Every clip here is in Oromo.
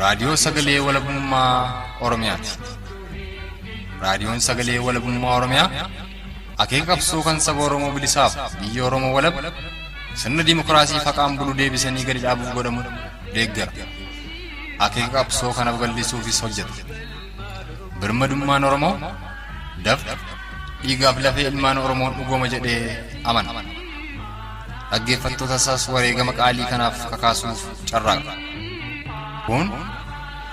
Raadiyoo Sagalee Walabummaa Oromiyaati. Raadiyoon Sagalee Walabummaa Oromiyaa akeeka qabsoo kan saba Oromoo bilisaaf biyya Oromoo walab sirna dimookiraasii faqaan bulu deebisanii gadi dhaabuuf godhamu deeggara. Akeeka qabsoo kana babal'isuufis hojjeta. Birmadummaan Oromoo dafqa dhiigaaf lafee ilmaan Oromoon dhugooma jedhee amana. Dhaggeeffattoota isaas wareegama qaalii kanaaf kakaasuuf carraaqa. Kun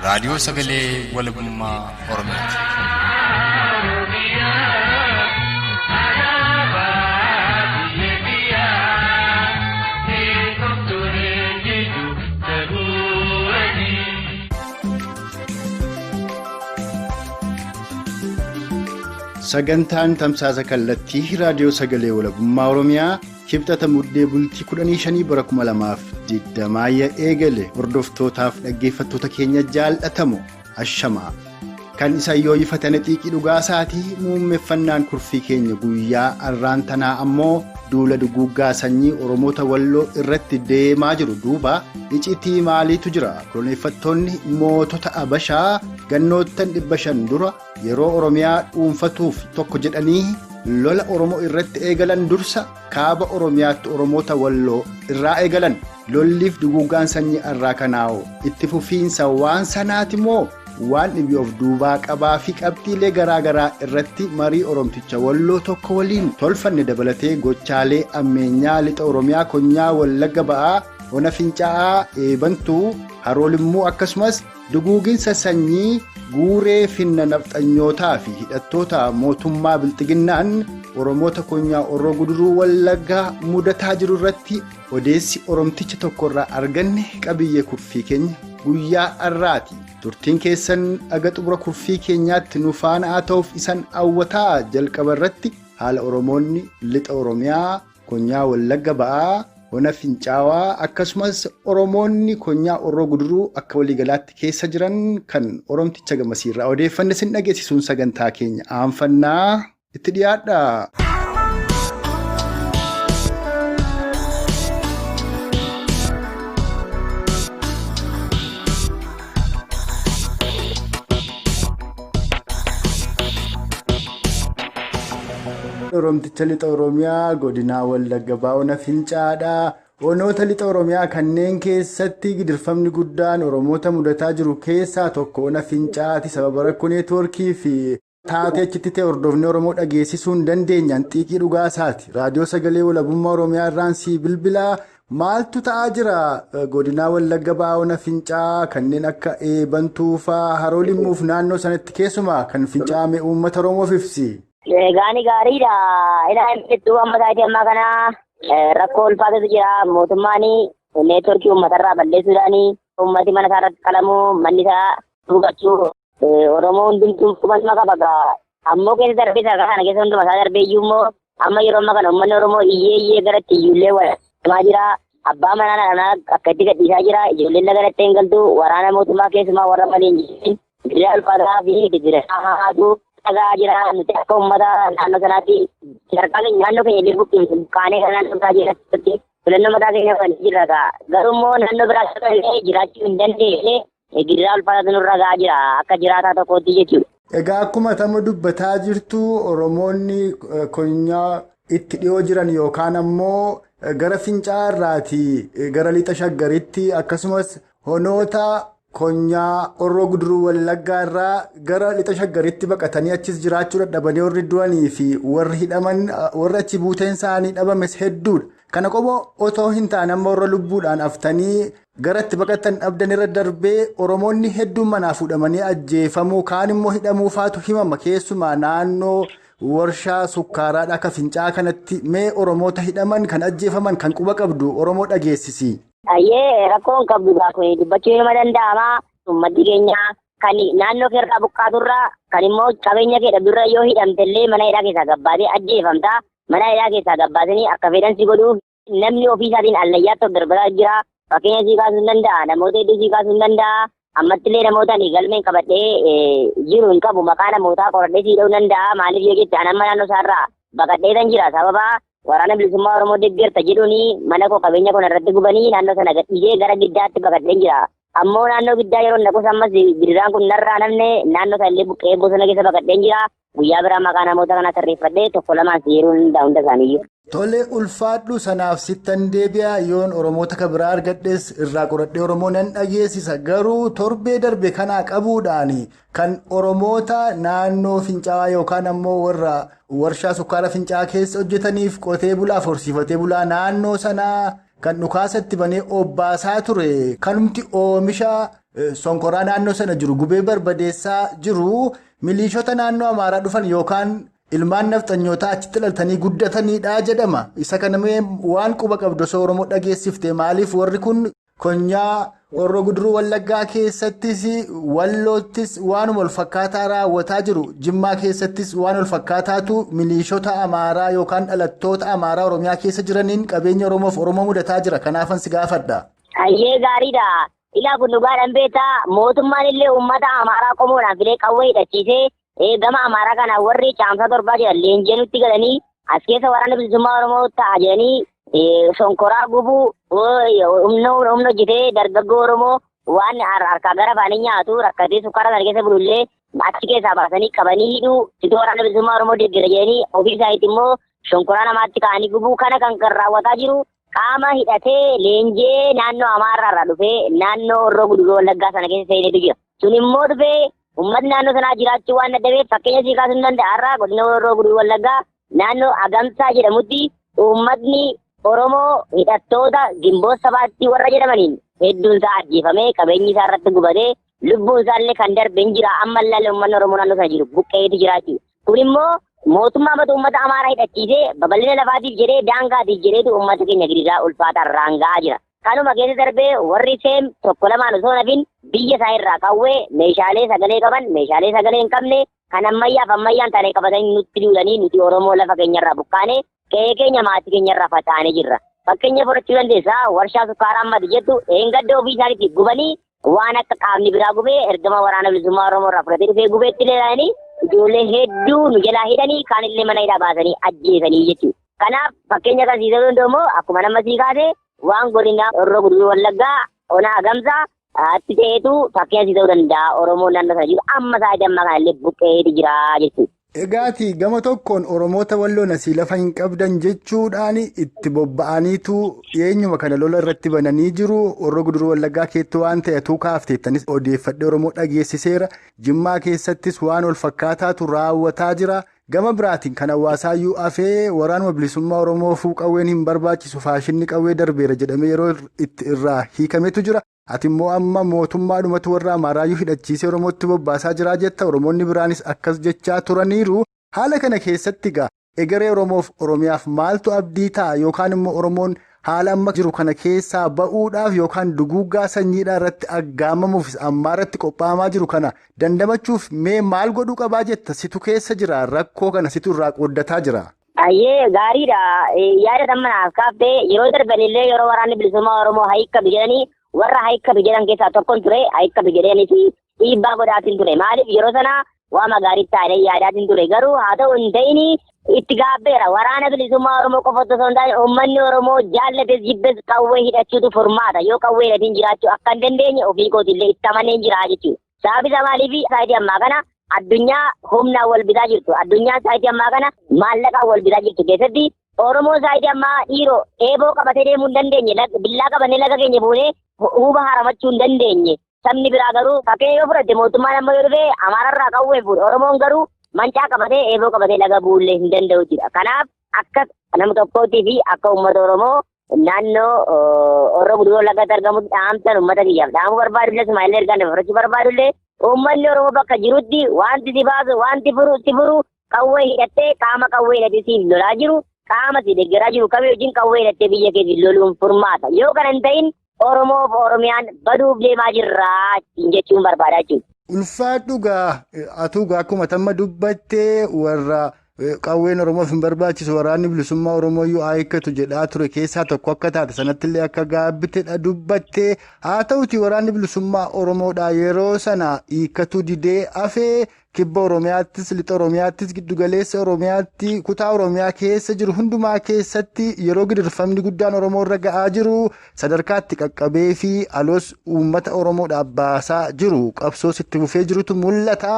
raadiyoo sagalee walabummaa Oromiyaati. Sagantaan tamsaasa kallattii raadiyoo sagalee walabummaa Oromiyaa kibxata muddee bultii 15 bara 2020 eegale hordoftootaaf dhaggeeffattoota keenya jaallatamu ashamaa. Kan isa yoo ifatane xiiqii dhugaa isaatii muummeffannaan kurfii keenya guyyaa arraan tanaa ammoo duula duguuggaa sanyii Oromoota Walloo irratti deemaa jiru duuba icitii maaliitu jira? Koloneeffattoonni mootota Abashaa gannoottan 500 dura yeroo Oromiyaa dhuunfatuuf tokko jedhanii lola Oromoo irratti eegalan dursa kaaba Oromiyaatti Oromoota Walloo irraa eegalan. Lolliif duguuggaan sanyii arraa kanaa'oo itti fufiinsa waan sanaati moo waan dhibii of duubaa qabaa fi qabxiilee garaa garaa irratti marii Oromticha Walloo tokko waliin tolfanne dabalatee gochaalee ammeenyaa lixa Oromiyaa konyaa Wallagga ba'aa ona Fincaa'aa Eebantuu Haroolimmuu akkasumas duguuginsa sanyii guuree finna nafxanyootaa fi hidhattoota mootummaa bilxiginnaan Oromoota konyaa Orroo Guduruu Wallaggaa mudataa jiru irratti odeessi Oromticha tokkorraa arganne qabiyyee kurfii keenya guyyaa har'aati. Turtiin keessan dhaga xumura kurfii keenyaatti nu faana haa ta'uuf isan hawwataa jalqaba irratti haala Oromoonni lixa Oromiyaa konyaa Wallagga ba'aa ona Fincaawaa akkasumas Oromoonni konyaa Orroo Guduruu akka waliigalaatti keessa jiran kan Oromticha gamasiirraa odeeffanne sin dhageessisuun sagantaa keenya aanfannaa itti dhiyaadha. Oromticha lixa Oromiyaa godinaa Wallagga ba'aa ona Fincaa'aadha. Onoota lixa Oromiyaa kanneen keessatti gidirfamni guddaan Oromoota mudataa jiru keessaa tokko ona Fincaa'aati. Sababa rakkoo neetwoorkii fi taatee achitti ta'e hordofni Oromoo dhageessisuu hin dandeenyaan xiiqii dhugaa isaati. Raadiyoo Sagalee Walabummaa Oromiyaa irraan sii bilbilaa maaltu ta'aa jira? Godinaa Wallagga ba'aa ona Fincaa'aa kanneen akka Eebantuufaa Haroolimmuuf naannoo sanatti keessumaa kan fincaa'ame uummata Oromoof ibsi. Egaani gaariidha. Ilaa amma sa'aatii ammaa kana rakkoo ulfaatatu jira. Mootummaan neetwoorkii uummatarraa balleessuudhaan uummati mana isaa irratti qalamuu, manni isaa gubachuu, Oromoo hundumtuu qubanuma qaba gaa. Ammoo keessa darbee sadarkaa kana keessa hunduma isaa darbee iyyuu immoo amma yeroo ammaa kana uummanni Oromoo iyyee iyyee gara itti iyyuullee walamaa jira. Abbaa manaa dhala akka itti gadhiisaa jira. Ijoolleen laga irratti hin galtu. Waraana mootummaa keessumaa warra malee hin jirin. Gidiraa ulfaataa fi gidiraa hamaatu dhagaa jira. Nuti akka uummata naannoo sanaatti sadarkaa keenya naannoo keenya illee buqqaanee kan naannoo biraa jirratti filannoo mataa keenya kan jirra gaa. Garuu immoo naannoo biraa illee jiraachuu hin dandeenye gidiraa ulfaataatu nurra gahaa jira akka jiraataa tokkootti jechuudha. Egaa akkuma tama dubbataa jirtu Oromoonni konyaa itti dhiyoo jiran yookaan ammoo gara Fincaa'aa irraati gara lixa Shaggaritti akkasumas honoota konyaa Orroo Guduruu Wallaggaa irraa gara lixa Shaggaritti baqatanii achis jiraachuu dadhabanii warri du'anii fi warri hidhaman warri achi buuteen isaanii dhabames hedduudha. Kana qofa otoo hin taane amma warra lubbuudhaan haftanii gara itti baqatan dhabdan irra darbee Oromoonni hedduun manaa fuudhamanii ajjeefamuu kaan immoo hidhamuu faatu himama keessumaa naannoo warshaa sukkaaraadha akka Fincaa'aa kanatti mee Oromoota hidhaman kan ajjeefaman kan quba qabdu Oromoo dhageessisi. Ayyee rakkoon qabdu gaa kun dubbachuu nama danda'ama. Uummatni keenya kan naannoo keerraa buqqaaturraa kan immoo qabeenya kee dhabdurra yoo hidhamtellee mana hidhaa keessaa gabbaatee ajjeefamta. Mana hidhaa keessaa gabbaatanii akka fedhan si godhuu namni ofii isaatiin allayyaatti of darbataa jira. Fakkeenya sii kaasuu hin danda'a. Namoota hedduu sii kaasuu hin danda'a. Ammattillee namoota ani galmeen qabadhee jiru hin qabu. Maqaa namootaa qoradhee sii dha'uu danda'a. Maaliif yoo jette ani amma naannoo isaarraa baqadhee kan jira. Sababa waraana bilisummaa Oromoo deeggarta jedhuuni mana koo qabeenya koo irratti gubanii naannoo sana gadhiisee gara giddaatti baqadhee jira. Ammoo naannoo giddaa yeroo naqus ammas gidiraan kun narraa namne naannoo sana illee buqqee bosona keessa baqadheen jira. Guyyaa biraa maqaa namoota kanaa tarreeffadhee tokko lamaan seeruu hin hunda isaaniiyyuu. Tole ulfaadhu sanaaf sittan deebi'a yoon Oromoota kan biraa argadhes irraa qoradhee Oromoo nan dhageessisa. Garuu torbee darbe kanaa qabuudhaan kan Oromoota naannoo Fincaa'aa yookaan ammoo warra warshaa sukkaara Fincaa'aa keessa hojjetaniif qotee bulaaf horsiifatee bulaa naannoo sanaa kan dhukaasatti banee obbaasaa ture kanumti oomisha sonkoraa naannoo sana jiru gubee barbadeessaa jiru miliishota naannoo Amaaraa dhufan yookaan ilmaan nafxanyootaa achitti dhalatanii guddataniidha jedhama. Isa kana mee waan quba qabdu osoo Oromoo dhageessifte maaliif warri kun konyaa Horroo Guduruu Wallaggaa keessattis Walloottis waanuma wal fakkaataa raawwataa jiru. Jimmaa keessattis waan wal fakkaataatu miliishota Amaaraa yookaan dhalattoota Amaaraa Oromiyaa keessa jiraniin qabeenya Oromoof Oromoo mudataa jira. Kanaafan si gaafadha. Ayyee gaariidha. Ilaa kun dhugaadhaan beektaa mootummaan illee uummata Amaaraa qomoodhaan filee qawwee hidhachiisee gama Amaaraa kana warri caamsaa torbaa jedhan leenjii nutti galanii as keessa waraana bilisummaa Oromoo ta'a jedhanii sonkoraa gubuu humna hojjetee dargaggoo Oromoo waan harkaa gara baanii nyaatu rakkatee sukkaara sana keessa bulullee achi keessaa baasanii qabanii hidhuu situu waraana bilisummaa Oromoo deeggara jedhanii ofii isaaniitti immoo shonkoraa namaatti ka'anii gubuu kana kan raawwataa jiru qaama hidhatee leenjee naannoo Amaaraa irraa dhufee naannoo Horroo Guduruu Wallaggaa sana keessa seenetu jira. Sun immoo dhufee uummatni naannoo sanaa jiraachuu waan dadhabeef fakkeenya sii kaasuu hin danda'a. Har'a godina Horroo Guduruu Wallaggaa naannoo Agamsaa jedhamutti uummatni Oromoo hidhattoota Gimboo sabaatti warra jedhamaniin hedduun isaa ajjeefamee qabeenyi isaa irratti gubatee lubbuun isaa illee kan darbe hin jira. Amma illee uummanni Oromoo naannoo sana jiru buqqeetu jira jechuudha. Kun immoo mootummaa mata uummata Amaaraa hidhachiisee babal'ina lafaatiif jedhee daangaatiif jedheetu uummata keenya gidiraa ulfaataan raangaa jira. Kanuma keessa darbee warri seem tokko lamaan osoo hafin biyya isaa irraa qawwee meeshaalee sagalee qaban meeshaalee sagalee hin qabne kan ammayyaaf ammayyaan taane qabatanii nutti duulanii nuti Oromoo lafa keenyarraa buqqaanee qe'ee keenya maatii keenyarraa faca'anii jirra. Fakkeenya fudhachuu dandeessaa warshaa sukkaaraa ammati jettu eengadda ofii isaaniitti gubanii waan akka qaamni biraa gubee ergama waraana bilisummaa Oromoo irraa fudhatee dhufee gubeetti ilaalanii ijoollee hedduu nu jalaa hidhanii kaanillee mana hidhaa baasanii ajjeesanii jechuudha. Kanaaf fakkeenya kan siisuu danda'u immoo akkuma nama sii kaase waan godina Horroo Guduruu Wallaggaa onaa Agamsaa atti ta'etu fakkeenya sii ta'uu danda'a. Oromoon naannoo sana jiru amma sa'aatii ammaa kanallee buqqeetu jira jechuudha. Egaati gama tokkoon Oromoota walloon asii lafa hin qabdan jechuudhaan itti bobba'aniitu eenyuma kana lola irratti bananii jiru. Horroo Guduruu Wallaggaa keetti waan ta'e atuu kaafteettanis odeeffadhee Oromoo dhageessiseera. Jimmaa keessattis waan wal fakkaataatu raawwataa jira. Gama biraatiin kan hawaasaayyuu afee waraanuma bilisummaa Oromoo qawween hin barbaachisu faashinni qawwee darbeera jedhamee yeroo itti irraa hiikametu jira. Ati immoo amma mootummaadhumatu warra Amaaraayyuu hidhachiisee Oromootti bobbaasaa jiraa jetta. Oromoonni biraanis akkas jechaa turaniiru. Haala kana keessatti egaa egeree Oromoof Oromiyaaf maaltu abdii ta'a yookaan immoo Oromoon haala amma jiru kana keessaa ba'uudhaaf yookaan duguuggaa sanyiidhaa irratti aggaamamuuf ammaa irratti qophaa'amaa jiru kana dandamachuuf mee maal godhuu qabaa jetta? Situ keessa jira rakkoo kana situ irraa qooddataa jira. Ayyee gaariidha. Yaada tammanaaf kaaftee yeroo darbanillee yeroo waraanni bilisummaa Oromoo hiikka jedhanii warra hiikka jedhan keessaa tokkoon ture hiikka jedhaniif dhiibbaa godhaatiin ture. Maaliif yeroo sana waama gaarii taa'ee yaadaatiin ture. Garuu haa ta'u hin ta'in itti gaabbeera. Waraana bilisummaa Oromoo qofa osoo hin taane uummanni Oromoo jaallates jibbes qawwee hidhachuutu furmaata. Yoo qawwee hidhatiin jiraachuu akka hin dandeenye ofii kootillee itti amaneen jira jechuudha. Sababni isaa maaliif sa'aatii ammaa kana addunyaa humnaan wal bitaa jirtu. Addunyaan sa'aatii ammaa kana maallaqaan wal bitaa jirtu keessatti Oromoo sa'aatii ammaa dhiiroo eeboo qabatee deemuu hin dandeenye, billaa qabannee laga keenya buunee huba haramachuu hin dandeenye. Sabni biraa garuu fakkeenya yoo fudhatte mootummaan amma yoo dhufe Amaararraa qawwee fuudhe. Oromoon garuu mancaa qabatee eeboo qabatee laga buullee hin danda'u jira. Kanaaf akka nama tokkootii fi akka uummata Oromoo naannoo Horroo Guduruu Wallaggaatti argamutti dhaamsan uummata kiyyaaf dhaamuu barbaadullee Sumaallee ergaan dabarfachuu barbaadullee uummanni Oromoo bakka jirutti wanti si baasu wanti furu si furu qawwee hidhattee qaama qawwee hidhatee siif lolaa jiru qaama si deeggaraa jiru kamii wajjin qawwee hidhattee biyya keetiin loluun furmaata. Yoo kana hin ta'in Oromoof Oromiyaan baduuf deemaa jirraa jechuun barbaadaa jechuudha. Ulfaadhu gaa atuu gaa akkuma tamma dubbattee warra qawween Oromoof hin barbaachisu waraanni bilisummaa Oromooyyuu hiikkatu jedhaa ture keessaa tokko akka taate sanattillee akka gaabbitedha dubbattee haa ta'uti waraanni bilisummaa Oromoodha yeroo sana hiikkatu didee afee Kibba Oromiyaattis, Lixa Oromiyaattis, Giddugaleessa Oromiyaatti, kutaa Oromiyaa keessa jiru hundumaa keessatti yeroo gidirfamni guddaan Oromoo irra ga'aa jiru sadarkaatti qaqqabee fi alos uummata Oromoodhaaf baasaa jiru qabsoos itti fufee jirutu mul'ata.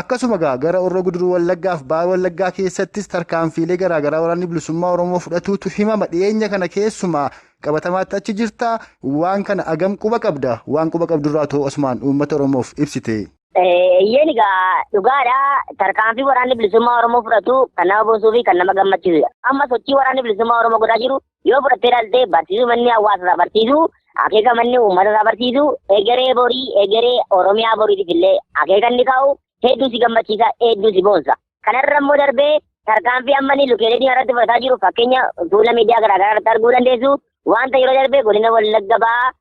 Akkasuma gara Horroo Guduruu Wallaggaaf Baha Wallaggaa keessattis tarkaanfiilee garaagaraa waraanni bilisummaa Oromoo fudhatuutu himama. Dhiyeenya kana keessumaa qabatamaatti achi jirta. Waan kana agam quba qabda? Waan quba qabdurraa too Osmaan uummata Oromoof ibsite. Eeyyeen egaa dhugaadha. Tarkaanfii waraanni bilisummaa Oromoo fudhatu kan nama boonsuu fi kan nama gammachiisudha. Amma sochii waraanni bilisummaa Oromoo godhaa jiru yoo fudhattee ilaalte barsiisuu manni hawaasa isaa barsiisu, akeeka manni uummata isaa barsiisu, egeree borii, egeree Oromiyaa boriitiif illee akeeka inni kaa'u hedduu si gammachiisa, hedduu si boonsa. Kanarra immoo darbee tarkaanfii amma inni lukeelee irratti fudhataa jiru fakkeenya fuula miidiyaa garaagaraa irratti arguu dandeessu. Wanta yeroo darbee godina Wallagga Bahaa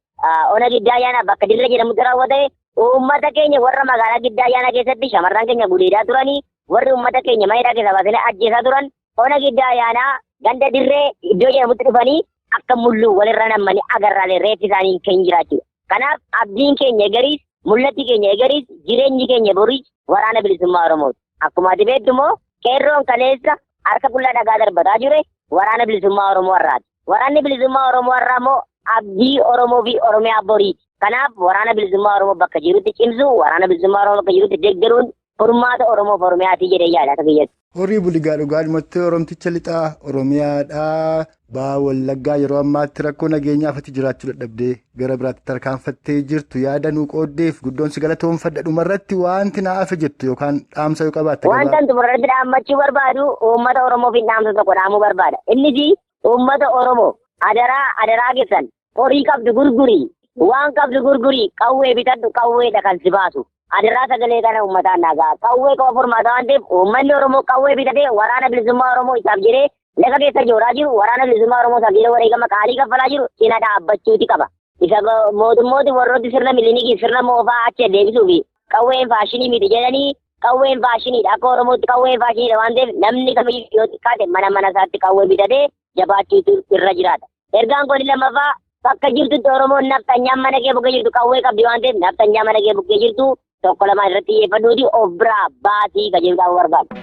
Ona Giddaa Ayyaanaa bakka Dirree jedhamutti raawwate uummata keenya warra magaalaa Giddaa Ayyaanaa keessatti shamarran keenya gudeedaa turanii warri uummata keenya mana hidhaa keessaa baasanii ajjeesaa turan Ona Giddaa Ayyaanaa ganda Dirree iddoo jedhamutti dhufanii akka mulluu walirra nammanii agarraalee reeffi isaanii kan jiraachudha. Kanaaf abdiin keenya egeriis, mul'atti keenya egeriis, jireenyi keenya boriis waraana bilisummaa Oromooti. Akkuma ati beektu immoo qeerroon kaleessa harka qullaa dhagaa darbataa ture waraana bilisummaa Oromoo har'aati. Waraanni bilisummaa Oromoo har'aa immoo abdii Oromoo fi Oromiyaa boriiti. Kanaaf waraana bilisummaa Oromoo bakka jirutti cimsuu, waraana bilisummaa Oromoo bakka jirutti deeggaruun furmaata Oromoof Oromiyaatii jedhee yaada akka kiyyatti. Horii buligaa dhugaadhumatti Oromticha lixaa Oromiyaadhaa Baha Wallaggaa yeroo ammaatti rakkoo nageenyaaf ati jiraachuu dadhabdee gara biraatti tarkaanfattee jirtu yaada nuu qooddeef guddoon si galatoomfadha. Dhumarratti wanti naa hafe jettu yookaan dhaamsa yoo qabaatte Wanta gabaa. Dhumarratti dhaammachuu barbaadu uummata Oromoof dhaamsa tokko dhaamuu barbaada. Innis uummata Oromoo adaraa adaraa keessan horii qabdu gurgurii, waan qabdu gurgurii, qawwee bitadhu, qawweedha kan si baasu. Adaraa sagalee kana uummataan nagaa. Qawwee qofa furmaata waan ta'eef uummanni Oromoo qawwee bitatee waraana bilisummaa Oromoo isaaf jedhee lafa keessa jooraa jiru, waraana bilisummaa Oromoo isaaf jedhee wareegama qaalii kaffalaa jiru cina dhaabbachuuti qaba. Isa mootummooti warrooti sirna milinikii sirna moofaa achi deebisuu fi qawween faashinii miti jedhanii qawween faashiniidha. Akka Oromootti qawween faashiniidha waan ta'eef namni kamiyyuu yoo xiqqaate mana mana isaatti qawwee bitatee jabaachuutu irra jiraata. Ergaan kun lammaffaa bakka jirtutti Oromoon nafxanyaan mana kee bukkee jirtu qawwee qabdi waan ta'eef nafxanyaa mana kee bukkee jirtu tokko lamaan irratti xiyyeeffadhuuti of biraa baasii qajeeludhaan barbaada.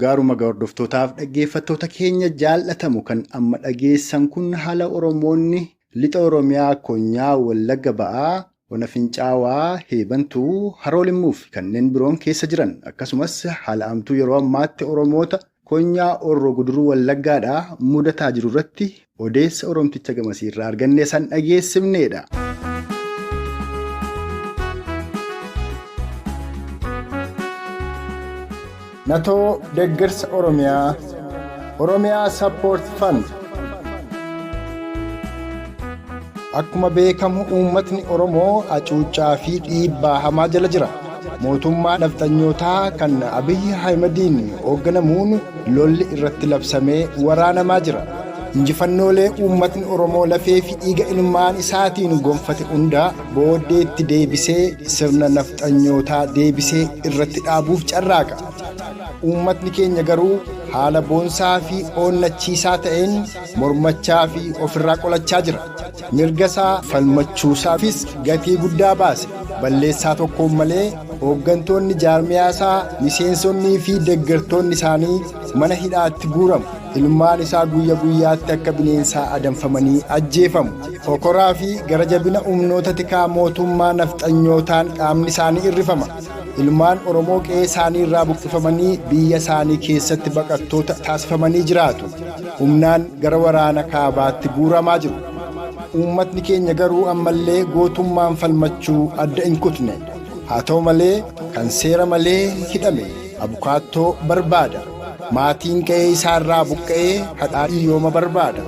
Gaaruma hordoftootaaf dhaggeeffattoota keenya jaallatamu kan amma dhageessan kun haala Oromoonni lixa Oromiyaa Konyaa Wallagga Ba'aa, Ona Fincaawaa, Heebantuu, Haroo Limmuu fi kanneen biroon keessa jiran akkasumas haala amtuu yeroo ammaatti Oromoota Konyaa Horroo Guduruu Wallaggaadhaa mudataa jiru irratti odeessa Oromticha gamasiirraa argannee san dhageessifneedha. Natoo Deeggarsa Oromiyaa, Oromiyaa Support Fund. Akkuma beekamu uummatni Oromoo hacuuccaa fi dhiibbaa hamaa jala jira. Mootummaa nafxanyootaa kan Abiyyi Ahimadiin hoogganamuun lolli irratti labsamee waraanamaa jira. Injifannoolee uummatni Oromoo lafee fi dhiiga ilmaan isaatiin gonfate hunda booddeetti deebisee sirna nafxanyootaa deebisee irratti dhaabuuf carraaqa. Uummatni keenya garuu haala boonsaa fi oonnachiisaa ta'een mormachaa fi ofirraa qolachaa jira. Mirga isaa falmachuusaafis gatii guddaa baase. Balleessaa tokkoon malee hooggantoonni jaarmiyaasaa, miseensonnii fi deeggartoonni isaanii mana hidhaatti guuramu. Ilmaan isaa guyya guyyaatti akka bineensaa adamfamanii ajjeefamu. Hokoraa fi gara jabina humnoota tikaa mootummaa nafxanyootaan qaamni isaanii irrifama. Ilmaan Oromoo qe'ee isaanii irraa buqqifamanii biyya isaanii keessatti baqattoota taasifamanii jiraatu. Humnaan gara waraana kaabaatti guuramaa jiru. Uummatni keenya garuu ammallee gootummaan falmachuu adda hin kutne. Haa ta'u malee kan seera malee hidhame abukaattoo barbaada. Maatiin qe'ee isaarraa buqqa'ee hadhaa hiyyooma barbaada.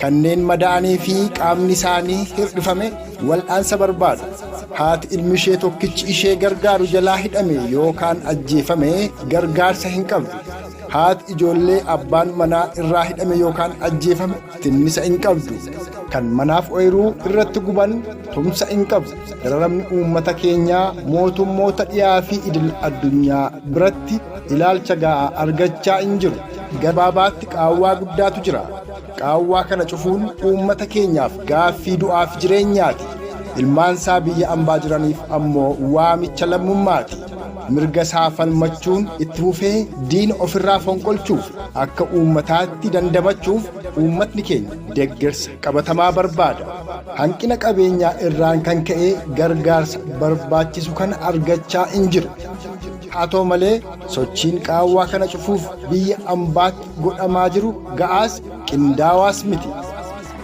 Kanneen madaa'anii fi qaamni isaanii hir'ifame wal'aansa barbaada. Haati ilmi ishee tokkichi ishee gargaaru jalaa hidhame yookaan ajjeefame gargaarsa hin qabdu. Haati ijoollee abbaan manaa irraa hidhame yookaan ajjeefame tinnisa hin qabdu. Kan manaaf ooyiruu irratti guban tumsa hin qabu. Dararamni uummata keenyaa mootummoota dhiyaa fi idil addunyaa biratti ilaalcha gahaa argachaa hin jiru. Gabaabaatti qaawwaa guddaatu jira. Qaawwaa kana cufuun uummata keenyaaf gaaffii du'aaf jireenyaati. Ilmaansaa biyya ambaa jiraniif ammoo waamicha lammummaati. Mirga isaa falmachuun itti fufee diina ofirraa fonqolchuuf akka uummataatti dandamachuuf uummatni keenya deeggarsa qabatamaa barbaada. Hanqina qabeenyaa irraan kan ka'e gargaarsa barbaachisu kana argachaa hin jiru. Haa ta'u malee sochiin qaawwaa kana cufuuf biyya ambaatti godhamaa jiru ga'aas qindaawaas miti.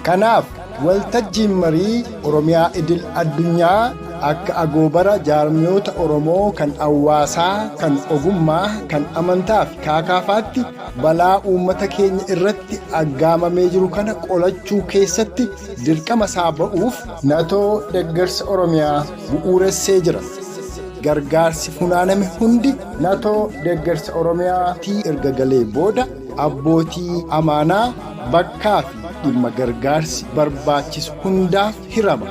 Kanaaf waltajjiin marii Oromiyaa idil addunyaa akka agoobara jaarmiyoota Oromoo kan hawaasaa, kan ogummaa, kan amantaa fi kaakaafaatti balaa uummata keenya irratti aggaamamee jiru kana qolachuu keessatti dirqama isaa ba'uuf natoo deeggarsa Oromiyaa bu'uuressee jira. Gargaarsi funaaname hundi natoo deeggarsa Oromiyaatii erga galee booda abbootii amaanaa bakkaa fi dhimma gargaarsi barbaachisu hundaaf hirama.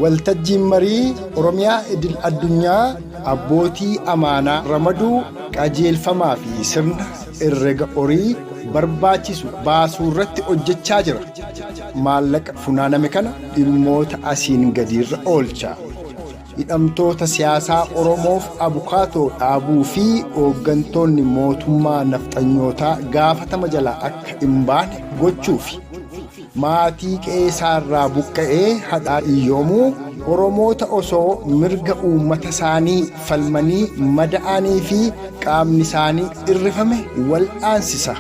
Waltajjiin marii Oromiyaa idil addunyaa abbootii amaanaa ramaduu qajeelfamaa fi sirna herrega horii barbaachisu baasuu irratti hojjechaa jira. Maallaqa funaaname kana dhimmoota asiin gadiirra oolcha. Hidhamtoota siyaasaa Oromoof abukaatoo dhaabuu fi hooggantoonni mootummaa nafxanyootaa gaafatama jalaa akka hin baane gochuufi. Maatii qe'ee isaarraa buqqa'ee hadhaa hiyyoomuu Oromoota osoo mirga uummata isaanii falmanii mada'anii fi qaamni isaanii irrifame wal'aansisa.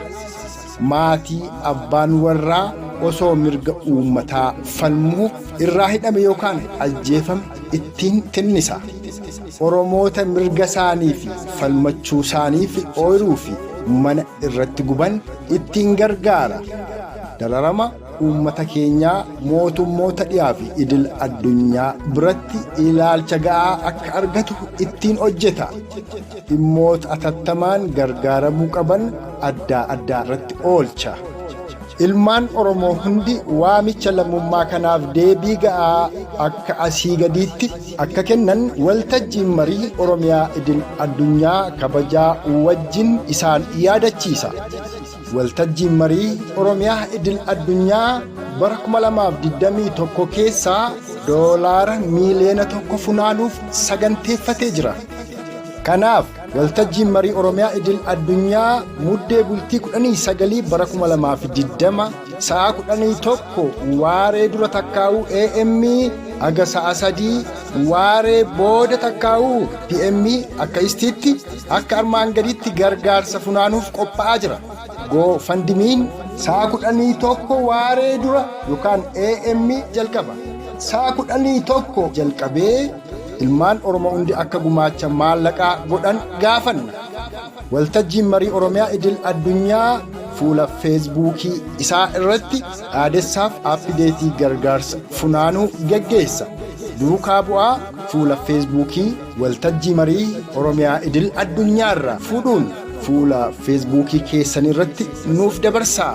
Maatii abbaan warraa osoo mirga uummataa falmuu irraa hidhame yookaan ajjeefame ittiin tinnisa. Oromoota mirga isaanii fi falmachuu isaanii fi ooyiruu fi mana irratti guban ittiin gargaara. Dararama uummata keenyaa mootummoota dhiyaa fi idil addunyaa biratti ilaalcha ga'aa akka argatu ittiin hojjeta. Dhimmoota atattamaan gargaaramuu qaban adda addaa irratti oolcha. Ilmaan Oromoo hundi waamicha lammummaa kanaaf deebii ga'aa akka asii gadiitti akka kennan waltajjiin marii Oromiyaa idil addunyaa kabajaa wajjin isaan yaadachiisa. Waltajjiin marii Oromiyaa idil addunyaa bara 2021 keessaa doolaara miiliyoona 1 funaanuuf saganteeffatee jira. Kanaaf waltajjiin marii Oromiyaa idil addunyaa muddee bultii 19 bara 2020 sa'a 11 waaree dura takkaa'uu AM haga sa'a 3 waaree booda takkaa'uu PM akka istiitti akka armaan gaditti gargaarsa funaanuuf qophaa'aa jira. GoFundMe'n sa'a 11 waaree dura yookaan AM jalqaba. Sa'a 11 jalqabee ilmaan Oromoo hundi akka gumaacha maallaqaa godhan gaafanna. Waltajjiin marii Oromiyaa idil addunyaa fuula Feesbuukii isaa irratti dhaadessaaf appideetii gargaarsa funaanuu geggeessa. Duukaa bu'aa fuula Feesbuukii waltajjii marii Oromiyaa idil addunyaarraa fuudhuun fuula Feesbuukii keessan irratti nuuf dabarsaa.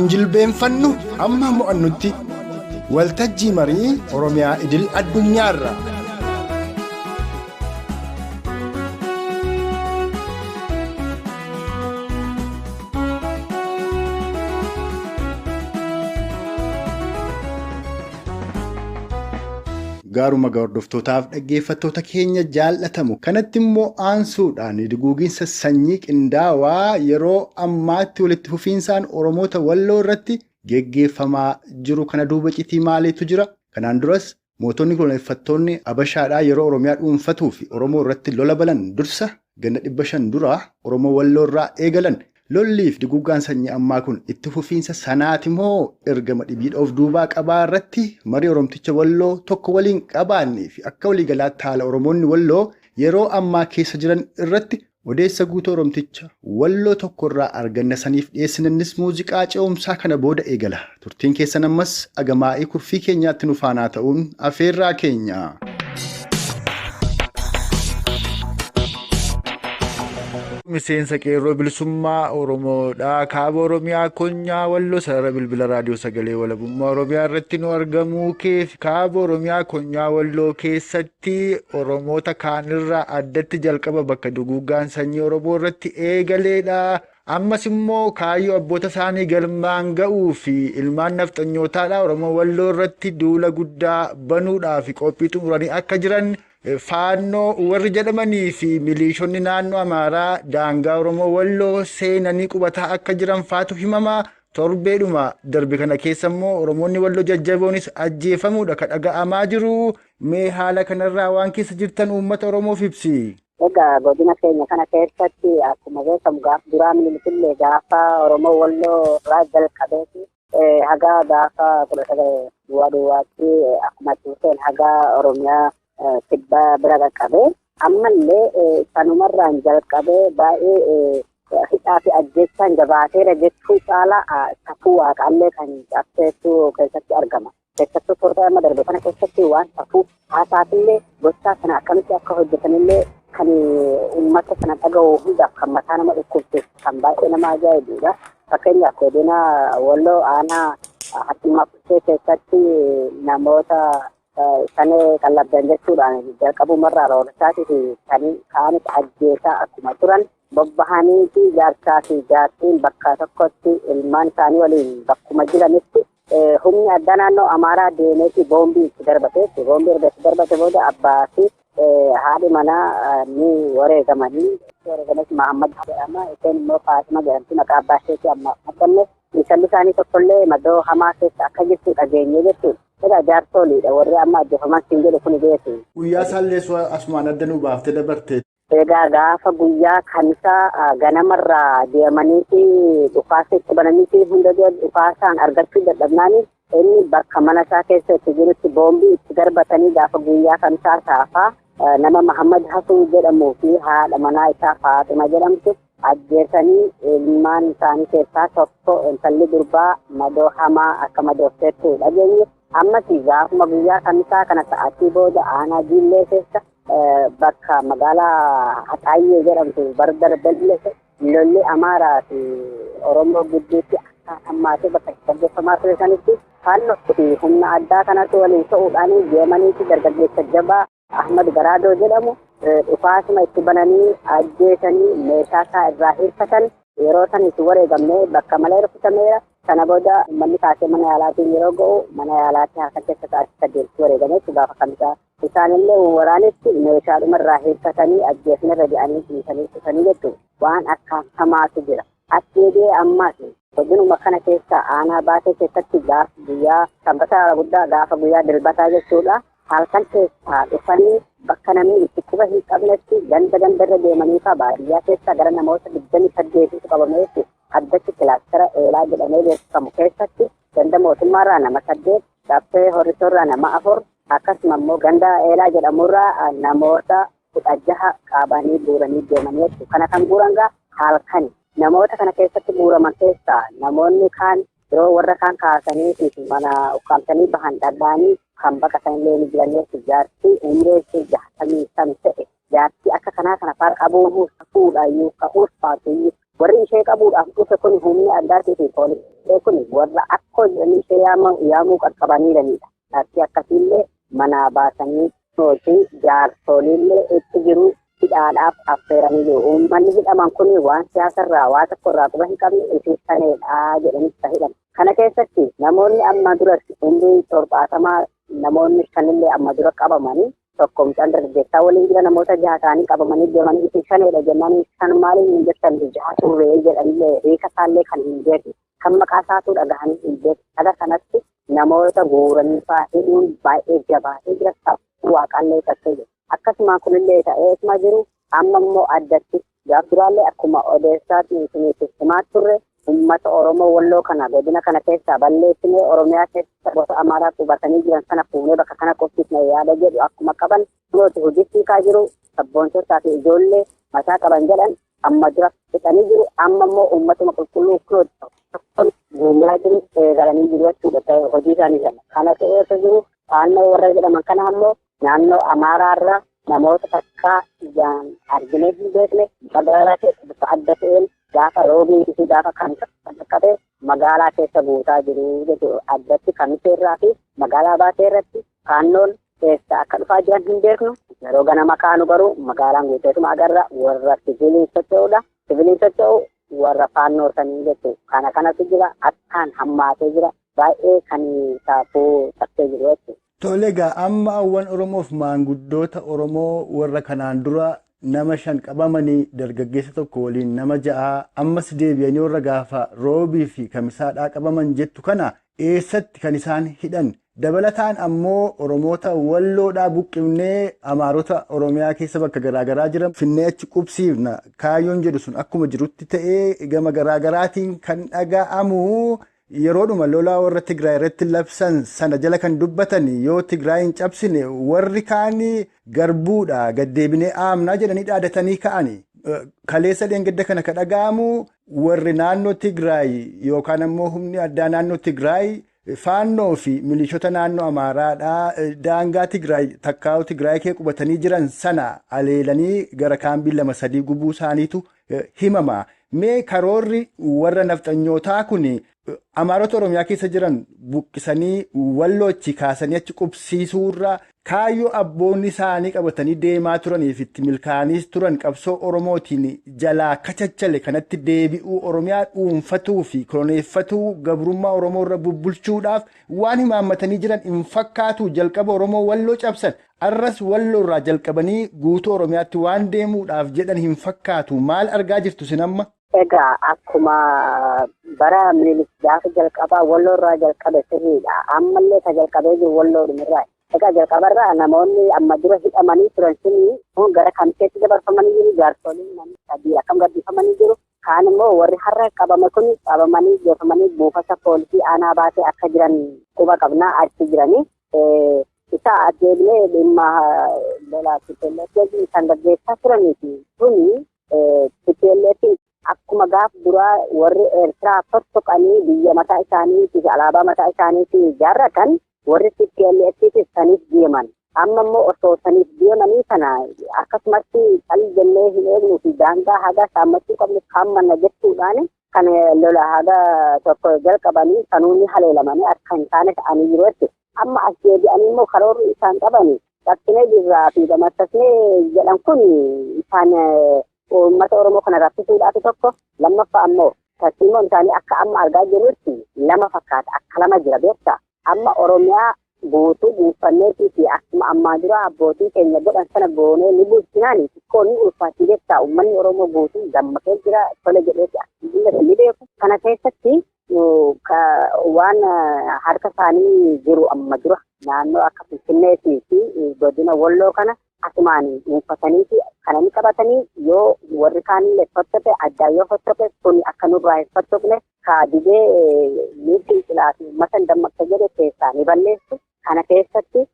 Injilbeenfannu amma mo'annutti waltajjii marii Oromiyaa idil addunyaarraa. Gaaruma hordoftootaaf dhaggeeffattoota keenya jaallatamu kanatti immoo aansuudhaan duguuginsa sanyii qindaawaa yeroo ammaatti walitti fufiinsaan Oromoota Walloo irratti geggeeffamaa jiru kana duuba citii maaliitu jira? Kanaan duras mootonni koloneeffattoonni Abashaadhaa yeroo Oromiyaa dhuunfatuu fi Oromoo irratti lola balan dursa ganna 500 dura Oromoo Walloo irraa eegalan. Lolliif duguuggaan sanyii ammaa kun itti fufiinsa sanaati moo ergama dhibiidha of duubaa qabaa irratti marii Oromticha Walloo tokko waliin qabaannee fi akka waliigalaatti haala Oromoonni Walloo yeroo ammaa keessa jiran irratti odeessa guutuu Oromticha Walloo tokkorraa arganna saniif dhiyeessinannis muuziqaa ce'umsaa kana booda eegala. Turtiin keessan ammas agamaa'ii kurfii keenyaatti nu faanaa ta'uun afeerraa keenya. Miseensa qeerroo bilisummaa Oromoodha. Kaaba Oromiyaa Konyaa Walloo sarara bilbila raadiyoo sagalee walabummaa Oromiyaa irratti nu argamuu keef Kaaba Oromiyaa Konyaa Walloo keessatti Oromoota kaanirraa addatti jalqaba bakka duguuggaan sanyii Oromoo irratti eegaleedha. Ammas immoo kaayyoo abboota isaanii galmaan ga'uu fi ilmaan nafxanyootaadha Oromoo Walloo irratti duula guddaa banuudhaaf qophii xumuranii akka jiran faannoo warri jedhamanii fi miliishonni naannoo Amaaraa daangaa Oromoo Walloo seenanii qubataa akka jiran faatu himama. Torbeedhuma darbe kana keessa immoo Oromoonni Walloo jajjaboonis ajjeefamuudha kan dhaga'amaa jiru. Mee haala kanarraa waan keessa jirtan uummata Oromoof ibsi. Egaa godina keenya kana keessatti akkuma beekamu gaafa duraa Minilikillee gaafa Oromoo Walloo irraa jalqabeeti haga gaafa 19 00tti akkuma tuuteen haga Oromiyaa kibbaa bira qaqqabee ammallee sanumarraan jalqabee baay'ee hidhaa fi ajjeechaan jabaateera jechuu caalaa safuu waaqaallee kan cabseetu keessatti argama. Keessattuu torbee amma darbe kana keessatti waan safuu haasaafillee gochaa sana akkamitti akka hojjetanillee kan uummata sana dhaga'u hundaaf kan mataa nama dhukkubsu kan baay'ee nama ajaa'ibudha. Fakkeenyaaf godina Walloo aanaa Haxxummaa Fuchee keessatti namoota shanee qallabdan jechuudhaan jalqabumarraa roorrisaatii fi kan kaanis ajjeesaa akkuma turan bobbahanii fi jaarsaa fi jaartiin bakka tokkotti ilmaan isaanii waliin bakkuma jiranitti humni addaa naannoo Amaaraa deemeeti boombii itti darbate. Boombii erga itti darbate booda abbaa fi haadhi manaa ni wareegamanii. Wareegames Mahammad jedhama. Isheen immoo Faaxima jedhamti. Maqaa abbaa isheetii amma arganne. Intalli isaanii tokkollee madoo hamaa keessa akka jirtu dhageenye jechuudha. Egaa jaarsoliidha warri amma ajjeefaman siin jedhu kun beeku. Guyyaa isaallee asumaan adda nuu baaftee dabarte. Egaa gaafa guyyaa kamisaa ganamarraa deemaniiti dhukaasa itti bananiiti hunda dhukaasaan argachuu dadhabnaani inni bakka mana isaa keessa itti jirutti boombii itti darbatanii gaafa guyyaa kamisaa saafaa nama Mahammad Hasuu jedhamuu fi haadha manaa isaa Faaxima jedhamtu ajjeesanii ilmaan isaanii keessaa tokko intalli durbaa madoo hamaa akka madoofteettu dhageenye. Ammas gaafuma guyyaa kamisaa kana sa'aatii booda aanaa Jiillee keessa bakka magaalaa Haxaayyee jedhamtu bara darbellee lolli Amaaraa fi Oromoo gidduutti akka hammaatee bakka gaggeeffamaa ture sanitti faannoo fi humna addaa kanatu waliin ta'uudhaan deemaniiti dargaggeessa jabaa Ahmad Garaadoo jedhamu dhukaasuma itti bananii ajjeesanii meeshaa isaa irraa hirkatan. Yeroo san itti wareegamne bakka malee rukutameera. Sana booda uummanni kaasee mana yaalaatiin yeroo ga'u mana yaalaatti halkan keessa sa'aatii 8tti wareegame gaafa kamisaa. Isaanillee waraanitti meeshaadhuma irraa hirkatanii ajjeesne irra jedhanii dhiisanii dhufanii jechuudha. Waan akkaan hamaatu jira. As deebi'ee ammaas godinuma kana keessa aanaa baatee keessatti gaafa guyyaa sanbata guddaa gaafa guyyaa dilbataa jechuudha. Halkan keessaa dhufanii bakka namni itti quba hin qabnetti ganda gandarra deemanii faa baadiyyaa keessaa gara namoota 28tu qabamee jechuudha. Addatti kilaastara eelaa jedhamee beekamu keessatti ganda mootummaarraa nama 8, caffee horrisoorraa nama 4, akkasuma immoo ganda eelaa jedhamurraa namoota 16 qabanii guuranii deemanii jechuudha. Kana kan guuran gaa halkani. Namoota kana keessatti guuraman keessaa namoonni kaan yeroo warra kaan kaasanii fi mana ukkaamsanii bahan dhaga'anii kan baqatan illee ni jiran jechuudha. Jaartii umrii ishee 65 ta'e jaartii akka kanaa kana fa'aa qabuun safuudhaayyuu ka ulfaatuyyuu warri ishee qabuudhaaf dhufe kun humni addaatii fi poolisii kun warra akkoo jedhanii ishee yaamuu qaqqabaniiranidha. Jaartii akkasiillee manaa baasanii hojii jaarsoliillee itti jiru hidhaadhaaf affeeranii jiru. Uummanni hidhaman kun waan siyaasarraa waa tokkorraa quba hin qabne isin saneedha jedhanii isa hidhan. Kana keessatti namoonni amma dura umrii 70 namoonni shanillee amma dura qabamanii tokko mucaan dargaggeessaa waliin jira namoota jaha ta'anii qabamanii deemanii isin shaneedha jennaan shan maaliin hin jettan jaha turree jedhanillee hiika isaallee kan hin beekne kan maqaa isaatuu dhagahanii hin beekne. Haga kanatti namoota guuranii fa'aa hidhuun baay'ee jabaatee jira waaqaallee qabsee jira. Akkasuma kunillee ta'eetuma jiru amma immoo addatti gaaf duraallee akkuma odeessaatiin isiniif himaa turre uummata Oromoo Walloo kana godina kana keessaa balleessinee Oromiyaa keessa gosa Amaaraa qubatanii jiran sana fuunee bakka kana qophiisne yaada jedhu akkuma qaban nuti hojii hiikaa jiru sabboontotaa fi ijoollee mataa qaban jedhan amma dura fixanii jiru amma immoo uummatuma qulqulluu tokkoon guuraa jiru eegalanii jiru jechuudha hojii isaanii sana. Kana ta'eetu jiru faannoo warra jedhaman kana ammoo naannoo Amaaraarraa namoota takkaa ijaan arginee hin beekne magaalaa keessa bifa adda ta'een gaafa roobii fi gaafa kan qaqqabe magaalaa keessa guutaa jiru jechuudha. Addatti kamiseerraa fi magaalaa baatee irratti faannoon keessa akka dhufaa jiran hin beeknu. Yeroo ganama kaanu garuu magaalaan guuteetuma agarra warra siviiliin socho'udha. Siviiliin socho'u Warra faannoo sanii jechuudha. Kana kanatu jira, akkaan hammaatee jira, baay'ee kan saafuu cabsee jiru jechuudha. Tole egaa amma hawwan Oromoof maanguddoota Oromoo warra kanaan dura nama 5 qabamanii dargaggeessa tokko waliin nama 6 ammas deebi'anii warra gaafa roobii fi kamisaadhaa qabaman jettu kana eessatti kan isaan hidhan? Dabalataan ammoo Oromoota walloodhaa buqqifnee Amaarota Oromiyaa keessa bakka garaagaraa jiran finnee achi qubsiifna kaayyoon jedhu sun akkuma jirutti ta'ee gama garaagaraatiin kan dhaga'amu yeroodhuma lolaa warra Tigraay irratti labsan sana jala kan dubbatan yoo Tigraay hin cabsine warri kaanii garbuudha gaddeebinee aamnaa jedhanii dhaadatanii ka'ani. Kaleessa dheengadda kana kan dhaga'amu warri naannoo Tigraay yookaan ammoo humni addaa naannoo Tigraay Faannoo fi milishoota naannoo Amaaraadhaa daangaa Tigraay takkaa'u Tigraay kee qubatanii jiran sana aleelanii gara kaambii 2-3 gubuu isaaniitu himama. Mee karoorri warra nafxanyootaa kun Amaarota Oromiyaa keessa jiran buqqisanii walloochi kaasanii achi qubsiisuurra kaayyoo abboonni isaanii qabatanii deemaa turaniif itti milkaa'aniis turan qabsoo Oromootiin jalaa kachachale kanatti deebi'uu Oromiyaa dhuunfatuu fi koloneeffatuu gabrummaa Oromoo irra bubbulchuudhaaf waan himaammatanii jiran hin fakkaatu. Jalqaba Oromoo walloo cabsan arras walloo irraa jalqabanii guutuu Oromiyaatti waan deemuudhaaf jedhan hin fakkaatu. Maal argaa jirtu sin amma? Egaa akkuma bara Minilik gaafa jalqabaa walloo irraa jalqabe sirriidha. Ammallee ka jalqabee jiru walloodhumirraa. Egaa jalqabarraa namoonni amma dura hidhamanii turan suni kun gara kamseetti dabarfamanii jiru. Jaarsoliin namni 3 akkam gabbifamanii jiru. Kaan immoo warri har'a qabame kun qabamanii geeffamanii buufata poolisii aanaa baatee akka jiran quba qabnaa achi jiranii. Isa adeemnee dhimma lolaa TPLF kan gaggeessaa turanii fi kuni TPLF akkuma gaaf duraa warri Eertiraa fottoqanii biyya mataa isaanii fi alaabaa mataa isaanii fi ijaarratan warri TPLF saniif deeman. Amma immoo osoo saniif deemanii sana akkasumatti cal jennee hin eegnuu fi daangaa haga saammachuu qabnu hammanna jechuudhaan kan lola haga tokko jalqabanii sanuun haleelamanii akka hin taane ta'anii jiru jechuudha. Amma as deebi'anii immoo karoorri isaan qabanii cabsinee jirraa fi damattasnee jedhan kun isaan uummata Oromoo kana raffisuudhaaf tokko, lammaffaa ammoo tartiibni isaanii akka amma argaa jirrutti lama fakkaata, akka lama jira beektaa. Amma Oromiyaa guutuu dhuunfanneetii fi akkuma ammaa dura abbootii keenya godhan sana goonee ni bulchinaani xiqqoo ni ulfaatti beektaa. Uummanni Oromoo guutuu dammaqee jira tole jedheeti akka ni beeku. Kana keessatti waan harka isaanii jiru amma dura naannoo akka Finfinneetii fi godina Walloo kana asumaan dhuunfatanii fi kana ni qabatanii yoo warri kaanillee fottoqe addaan yoo fottoqe kun akka nurraa hin fottoqne kaadibee ni fincilaa fi uummata hin dammaqsa jedhe keessaa ni balleessu. Kana keessatti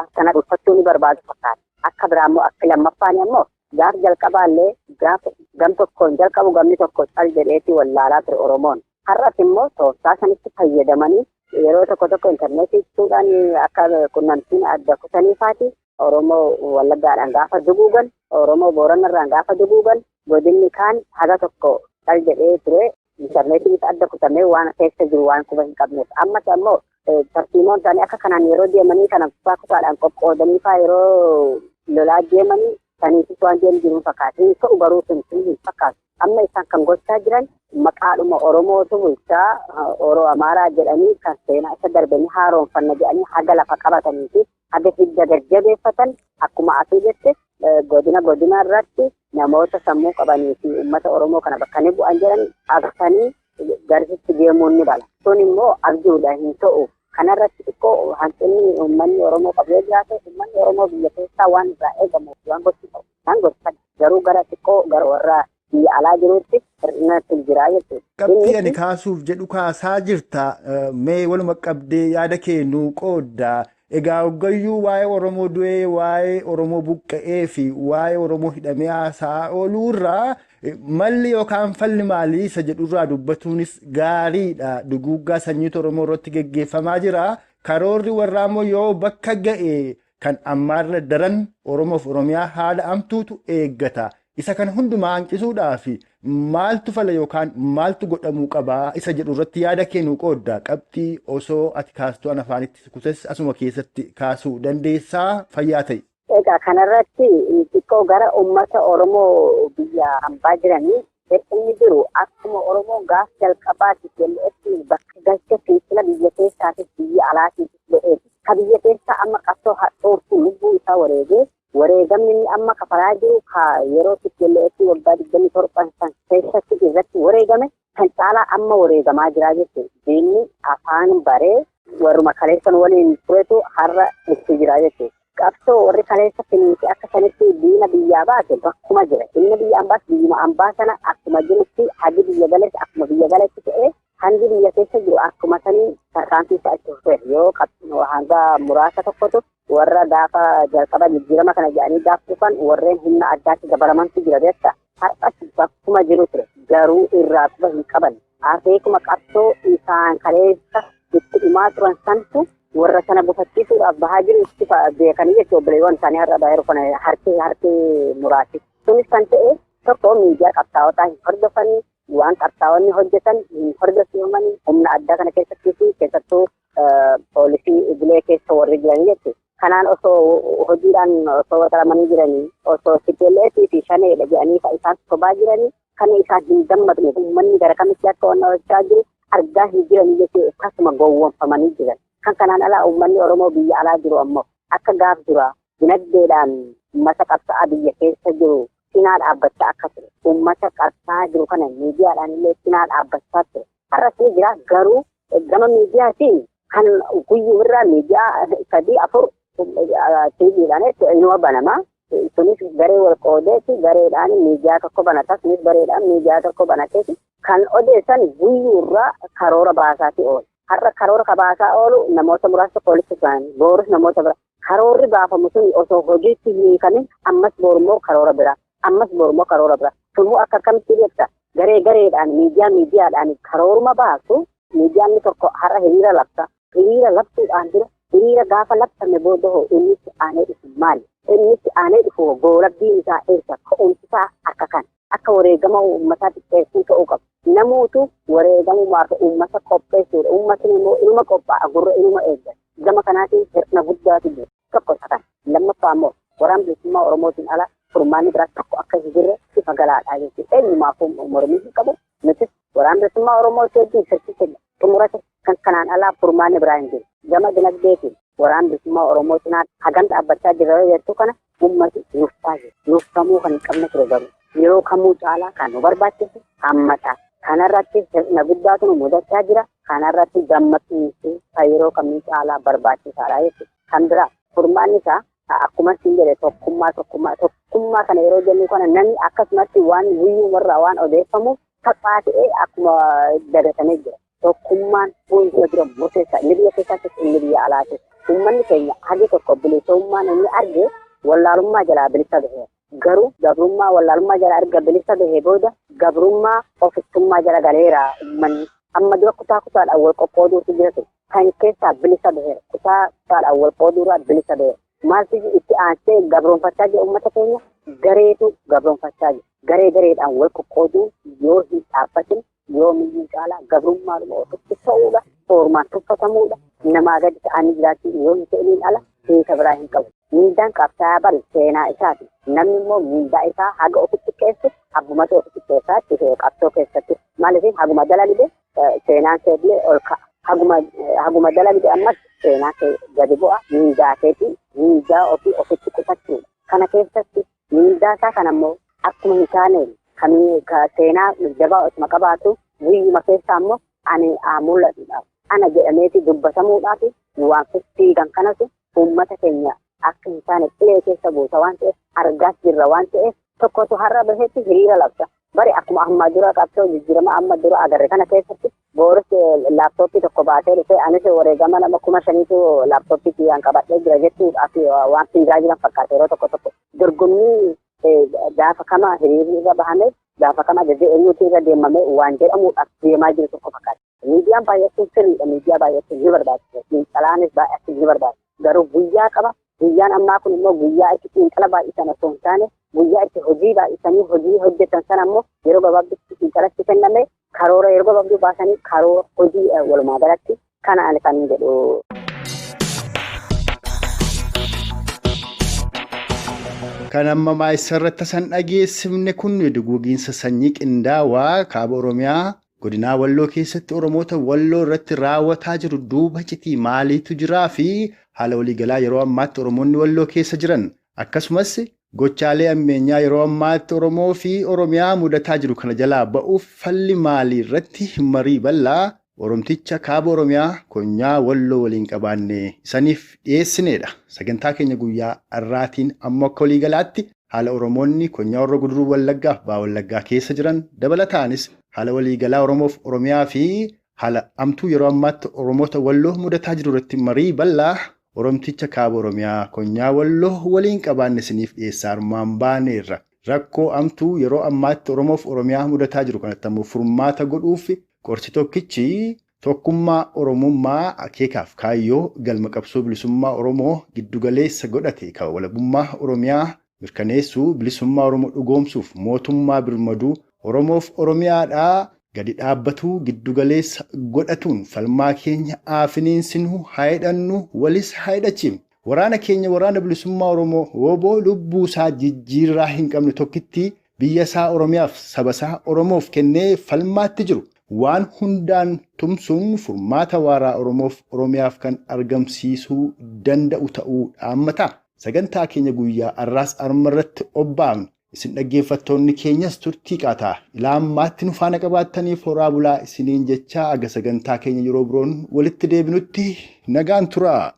akkana dhuunfachuu ni barbaadu fakkaata. Akka biraa immoo akka lammaffaan immoo gaaf jalqabaallee gaaf gam tokkoon jalqabu gamni tokko cal jedheeti wallaalaa ture Oromoon. Har'as immoo tooftaa sanitti fayyadamanii yeroo tokko tokko intarneetii jechuudhaan akka qunnamtiin adda kutanii faati Oromoo Wallaggaadhaan gaafa duguugan, Oromoo Booranarraan gaafa duguugan, godinni kaan haga tokko cal jedhee ture intarneetiin adda kutamee waan keessa jiru waan quba hin qabneef. Ammas ammoo tartiimoon isaanii akka kanaan yeroo deemanii kana kutaa kutaadhaan qoqqoodanii faa yeroo lolaa deemanii saniifis waan deemu jiru fakkaata. Hin ta'u garuu sun hin fakkaatu. Amma isaan kan gochaa jiran maqaadhuma Oromootu bulchaa Oromoo Amaaraa jedhanii kan seenaa isa darbanii haaromfanna jedhanii haga lafa qabatanii fi haga hidda gajjabeeffatan akkuma asii jette godina godina irratti namoota sammuu qabanii fi uummata Oromoo kana bakka ni bu'an jedhan qabsanii garsitti deemuun ni bala. Sun immoo abjuudha hin ta'u. Kanarratti xiqqoo hanqinni uummanni Oromoo qabu yoo jiraate uummanni Oromoo biyya keessaa waan irraa eegamu waan gochuu qabu. Isaan gochan garuu gara xiqqoo gara warra biyya alaa jiruutti hir'inatti jira jechuudha. Qabxii ani kaasuuf jedhu kaasaa jirta. Mee waluma qabdee yaada kee nuu qoodda. Egaa hoggayyuu waa'ee Oromoo du'ee, waa'ee Oromoo buqqa'ee fi waa'ee Oromoo hidhamee haasa'aa ooluurraa malli yookaan falli maalii isa jedhurraa dubbatuunis gaariidha. Duguuggaa sanyiitu Oromoo irratti geggeeffamaa jira. Karoorri warraa immoo yoo bakka ga'e kan ammaarra daran Oromoof Oromiyaa haala amtuutu eeggata. Isa kana hundumaa hanqisuudhaaf maaltu fala yookaan maaltu godhamuu qabaa isa jedhu irratti yaada kee nuu qoodda. Qabxii osoo ati kaastuu an afaanitti kutes asuma keessatti kaasuu dandeessaa fayyaa ta'e. Egaa kanarratti xiqqoo gara uummata Oromoo biyya hambaa jiranii Hir'inni jiru akkuma Oromoon gaafa jalqabaatiif jal'etti bakka galcha fincila biyya keessaatiif biyya alaatiif godheeti. Ka biyya keessaa amma qabsoo hadhooftuu lubbuu isaa wareegee wareegamni inni amma kafalaa jiru ka yeroo TPLF waggaa 27 san keessatti irratti wareegame kan caalaa amma wareegamaa jiraa jechuudha. Diinni afaan baree warruma kaleessan waliin turetu har'a itti jira jechuudha. Qabsoo warri kaleessa finiinsi akka sanitti diina biyyaa baase bakkuma jira. Inni biyya ambaas biyyuma ambaa sana akkuma jirutti hagi biyya galees akkuma biyya galetti ta'ee hangi biyya keessa jiru akkuma sanii tarkaanfii isaa itti fufeera. Yoo hanga muraasa tokkotu warra gaafa jalqaba jijjiirama kana jedhanii gaafa dhufan warreen humna addaatti dabalamantu jira beektaa. Har'as bakkuma jiru ture garuu irraa quba hin qaban. Akeekuma qabsoo isaan kaleessa itti dhumaa turan santu warra sana gufachiisuudhaaf bahaa jiru itti beekanii jechuudha. Obboleewwan isaanii har'a bahaa jiru kana harki muraasi. Sunis kan ta'e tokko miidiyaa qabsaa'otaa hin hordofanii waan qabsaa'onni hojjetan hin hordofsiifamanii humna addaa kana keessattii fi keessattuu poolisii idilee keessa warri jiranii jechuudha. Kanaan osoo hojiidhaan osoo waxalamanii jiranii osoo TPLF fi shaneedha jedhanii isaan sobaa jiranii kan isaan hin gammadne uummanni gara kamitti akka wanna hojjechaa jiru argaa hin jiranii jechuudha. Akkasuma gowwoomfamanii jiran. Kan kanaan alaa uummanni Oromoo biyya alaa jiru ammoo akka gaaf dura dinagdeedhaan uummata qabsaa'aa biyya keessa jiru cinaa dhaabbachaa akka ture. Uummata qabsaa'aa jiru kana miidiyaadhaan illee cinaa dhaabbachaa ture. Har'as ni jira garuu gama miidiyaatiin kan guyyuu irraa miidiyaa 3 4 TVdhaan inuma banama. Sunis garee wal qoodeeti gareedhaan miidiyaa tokko banata. Sunis gareedhaan miidiyaa tokko banateeti kan odeessan guyyuu irraa karoora baasaati oolu. Har'a karoora ka baasaa oolu namoota muraasa poolisii ta'an boorus namoota bira. Karoorri baafamu sun osoo hojiitti hin hiikamin ammas borummoo karoora bira. Ammas borummoo karoora bira. Sunuu akka akkamitti beekta? Garee gareedhaan miidiyaa miidiyaadhaan karooruma baasu miidiyaan tokko har'a hiriira labsa. Hiriira labsuudhaan dura hiriira gaafa labsame booda hoo inni itti aanee dhufu maali? Inni itti aanee dhufu goolabbiin isaa eessa? Ka'umsi isaa akka kana. Akka wareegama uummataa xiqqeessuu ta'uu qaba. Namootu wareegamumaaf uummata qopheessuudha. Uummatni immoo inuma qophaa'a gurra inuma eeggata. Gama kanaatiin hir'ina guddaatu jira. Tokko isa kana. Lammaffaa immoo waraana bilisummaa Oromootiin ala furmaanni biraa tokko akka hin jirre ifa galaadha jechuudha. Eenyumaafuu mormii hin qabu. Nutis waraana bilisummaa Oromoo wajjin sirriitti xumurate kan kanaan alaa furmaanni biraa hin jiru. Gama dinagdeetiin waraana bilisummaa Oromoo cinaa hagam dhaabbachaa jirra jettu kana uummati nuffaa jira. Nuffamuu kan hin qabne ture garuu yeroo kamuu caalaa kan nu barbaachisu hammata. Kanarratti hir'ina guddaatu nu mudachaa jira. Kanarratti gammachiinsi yeroo kamuu caalaa barbaachisaadha jechuudha. Kan biraa furmaanni isaa akkuma siin jedhe tokkummaa tokkummaa tokkummaa kana yeroo jennu kana namni akkasumatti waan guyyuumarraa waan odeeffamuuf taphaa ta'ee akkuma dagatamee jira. Tokkummaan fuuldura dura murteessaa inni biyya keessaattis inni biyya alaatis. Uummanni keenya hagi tokko bilisummaan inni arge wallaalummaa jalaa bilisa baheera. Garuu gabrummaa wallaalummaa jalaa erga bilisa bahee booda gabrummaa ofittummaa jala galeera uummanni. Amma dura kutaa kutaadhaan wal qoqqooduutu jira ture. Kan keessaa bilisa baheera. Kutaa kutaadhaan wal qooduurraa bilisa baheera. Maaltu itti aansee gabroonfachaa jira uummata keenya? Gareetu gabroonfachaa jira. Garee gareedhaan wal qoqqooduun yoo hin dhaabbatin yoo miyyuu caalaa gabrummaadhuma ofitti ta'uudha. Soormaan tuffatamuudha. Namaa gadi ta'anii jiraachuu yoo hin ta'iniin ala hiika biraa hin qabu. Miindaan qabsaa'aa bari seenaa isaati. Namni immoo miindaa isaa haga ofitti qeessu abbumatu ofitti qeessaatti qabsoo keessatti. Maaliif haguma dalagde seenaan kee illee ol ka'a. Haguma dalagde ammas seenaa kee gadi bu'a. Miindaa keetii miindaa ofii ofitti qusachuudha. Kana keessatti miindaa isaa kana immoo akkuma hin taane kan seenaa jabaa osuma qabaatu guyyuma keessaa immoo ani mul'atuudhaaf ana jedhameeti dubbatamuudhaaf waan fiigan kanatu uummata keenya akka hin taane qilee keessa buusa waan ta'eef argaas jirra waan ta'eef tokkotu har'a baheetti hiriira labsa. Bari akkuma ammaa dura qabsoo jijjiirama amma dura agarre kana keessatti booris laaptooppii tokko baatee dhufee anis wareegama nama 5,000 laaptooppii kiyyaan qabadhee jira jechuudhaaf waan fiigaa jiran fakkaata yeroo tokko tokko. Dorgommii gaafa kama hiriirri irra bahame gaafa kama jajjee eenyuutu irra deemame waan jedhamuudhaaf deemaa jiru tokko fakkaata. Miidiyaan baay'achuun sirriidha. Miidiyaa baay'achuun ni barbaachisa. Xiinxalaanis baay'achuun ni barbaachisa. Garuu guyyaa qaba. Guyyaan ammaa kun immoo guyyaa itti xiinxala baay'isan osoo hin taane guyyaa itti hojii baay'isanii hojii hojjetan sana immoo yeroo gabaabduutti xiinxalatti kenname karoora yeroo gabaabduu baasanii karoora hojii walumaa galatti kana ani kan jedhu. Kan amma maayisarratti san dhageessifne kun duguuginsa sanyii qindaawaa kaaba Oromiyaa godinaa Walloo keessatti Oromoota Walloo irratti raawwataa jiru duuba citii maaliitu jiraa fi haala waliigalaa yeroo ammaatti Oromoonni Walloo keessa jiran akkasumas gochaalee ammeenyaa yeroo ammaatti Oromoo fi Oromiyaa mudataa jiru kana jalaa ba'uuf falli maalii irratti marii bal'aa Oromticha kaaba Oromiyaa konyaa Walloo waliin qabaanne isaniif dhiyeessineedha. Sagantaa keenya guyyaa har'aatiin ammoo akka waliigalaatti haala Oromoonni konyaa Horroo Guduruu Wallaggaa fi Baha Wallaggaa keessa jiran dabalataanis haala waliigalaa Oromoof Oromiyaa fi haala amtuu yeroo ammaatti Oromoota Walloo mudataa jiru irratti marii bal'aa Oromticha kaaba Oromiyaa konyaa Walloo waliin qabaanne isiniif dhiyeessaa armaan baaneerra. Rakkoo amtuu yeroo ammaatti Oromoof Oromiyaa mudataa jiru kanatti ammoo furmaata godhuuf qorsi tokkichi tokkummaa Oromummaa akeekaaf kaayyoo galma qabsoo bilisummaa Oromoo giddugaleessa godhate kan walabummaa Oromiyaa mirkaneessuu bilisummaa Oromoo dhugoomsuuf mootummaa birmaduu Oromoof Oromiyaadhaa gadi dhaabbatuu giddugaleessa godhatuun falmaa keenya aafiniinsinuu haa hidhannu walis haa hidhachiifnu. Waraana keenya waraana bilisummaa Oromoo woboo lubbuu isaa jijjiirraa hin qabne tokkitti biyya isaa Oromiyaaf saba isaa Oromoof kennee falmaatti jiru. Waan hundaan tumsuun furmaata waaraa Oromoof Oromiyaaf kan argamsiisuu danda'u ta'uu dhaammata. Sagantaa keenya guyyaa har'aas arma irratti obbaafne. Isin dhaggeeffattoonni keenyas turtii qaataa ilaa ammaatti nu faana qabaattaniif horaa bulaa isiniin jechaa aga sagantaa keenya yeroo biroon walitti deebinutti nagaan turaa.